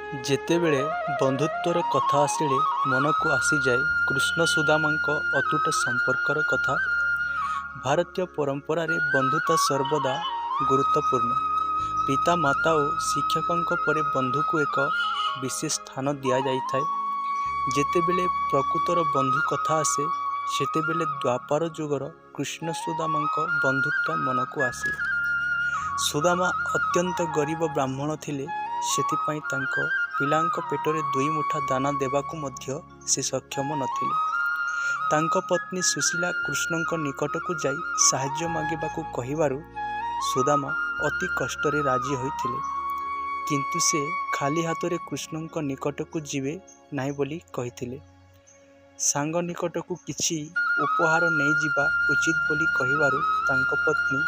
ଯେତେବେଳେ ବନ୍ଧୁତ୍ୱର କଥା ଆସିଲେ ମନକୁ ଆସିଯାଏ କୃଷ୍ଣ ସୁଦାମାଙ୍କ ଅତୁଟ ସମ୍ପର୍କର କଥା। ଭାରତୀୟ ପରମ୍ପରାରେ ବନ୍ଧୁତା ସର୍ବଦା ଗୁରୁତ୍ୱପୂର୍ଣ୍ଣ। ପିତା ମାତା ଓ ଶିକ୍ଷକଙ୍କ ପରେ ବନ୍ଧୁକୁ ଏକ ବିଶେଷ ସ୍ଥାନ ଦିଆଯାଇଥାଏ। ଯେତେବେଳେ ପ୍ରକୃତର ବନ୍ଧୁ କଥା ଆସେ, ସେତେବେଳେ ଦ୍ୱାପର ଯୁଗର କୃଷ୍ଣ ସୁଦାମାଙ୍କ ବନ୍ଧୁତ୍ୱ ମନକୁ ଆସେ। ସୁଦାମା ଅତ୍ୟନ୍ତ ଗରିବ ବ୍ରାହ୍ମଣ ଥିଲେ। ସେଥିପାଇଁ ତାଙ୍କ ପିଲାଙ୍କ ପେଟରେ ଦୁଇମୁଠା ଦାନା ଦେବାକୁ ମଧ୍ୟ ସେ ସକ୍ଷମ ନଥିଲେ। ତାଙ୍କ ପତ୍ନୀ ସୁଶୀଲା କୃଷ୍ଣଙ୍କ ନିକଟକୁ ଯାଇ ସାହାଯ୍ୟ ମାଗିବାକୁ କହିବାରୁ ସୁଦାମା ଅତି କଷ୍ଟରେ ରାଜି ହୋଇଥିଲେ। କିନ୍ତୁ ସେ ଖାଲି ହାତରେ କୃଷ୍ଣଙ୍କ ନିକଟକୁ ଯିବେ ନାହିଁ ବୋଲି କହିଥିଲେ। ସାଙ୍ଗ ନିକଟକୁ କିଛି ଉପହାର ନେଇଯିବା ଉଚିତ ବୋଲି କହିବାରୁ ତାଙ୍କ ପତ୍ନୀ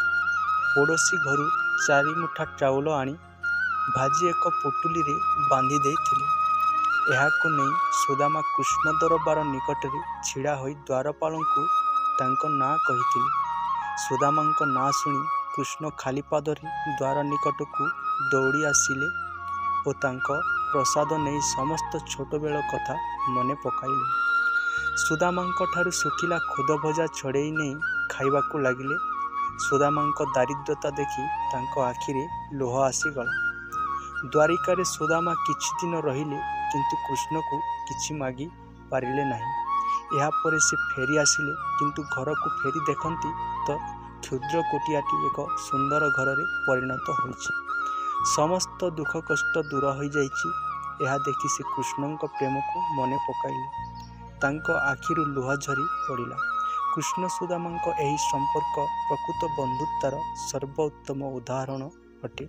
ପଡ଼ୋଶୀ ଘରୁ ଚାରିମୁଠା ଚାଉଳ ଆଣି ଭାଜି ଏକ ପୁଟୁଳିରେ ବାନ୍ଧି ଦେଇଥିଲେ। ଏହାକୁ ନେଇ ସୁଦାମା କୃଷ୍ଣ ଦରବାର ନିକଟରେ ଛିଡ଼ା ହୋଇ ଦ୍ୱାରପାଳଙ୍କୁ ତାଙ୍କ ନାଁ କହିଥିଲେ। ସୁଦାମାଙ୍କ ନାଁ ଶୁଣି କୃଷ୍ଣ ଖାଲି ପାଦରେ ଦ୍ୱାର ନିକଟକୁ ଦୌଡ଼ି ଆସିଲେ ଓ ତାଙ୍କ ପ୍ରସାଦ ନେଇ ସମସ୍ତ ଛୋଟବେଳ କଥା ମନେ ପକାଇଲେ। ସୁଦାମାଙ୍କଠାରୁ ଶୁଖିଲା ଖୁଦ ଭଜା ଛଡ଼େଇ ନେଇ ଖାଇବାକୁ ଲାଗିଲେ। ସୁଦାମାଙ୍କ ଦାରିଦ୍ରତା ଦେଖି ତାଙ୍କ ଆଖିରେ ଲୁହ ଆସିଗଲା। ଦ୍ୱାରିକାରେ ସୁଦାମା କିଛି ଦିନ ରହିଲେ, କିନ୍ତୁ କୃଷ୍ଣକୁ କିଛି ମାଗି ପାରିଲେ ନାହିଁ। ଏହାପରେ ସେ ଫେରି ଆସିଲେ, କିନ୍ତୁ ଘରକୁ ଫେରି ଦେଖନ୍ତି ତ କ୍ଷୁଦ୍ର କୁଟିଆଟି ଏକ ସୁନ୍ଦର ଘରରେ ପରିଣତ ହୋଇଛି। ସମସ୍ତ ଦୁଃଖ କଷ୍ଟ ଦୂର ହୋଇଯାଇଛି। ଏହା ଦେଖି ସେ କୃଷ୍ଣଙ୍କ ପ୍ରେମକୁ ମନେ ପକାଇଲେ। ତାଙ୍କ ଆଖିରୁ ଲୁହ ଝରି ପଡ଼ିଲା। କୃଷ୍ଣ ସୁଦାମାଙ୍କ ଏହି ସମ୍ପର୍କ ପ୍ରକୃତ ବନ୍ଧୁତାର ସର୍ବୋତ୍ତମ ଉଦାହରଣ ଅଟେ।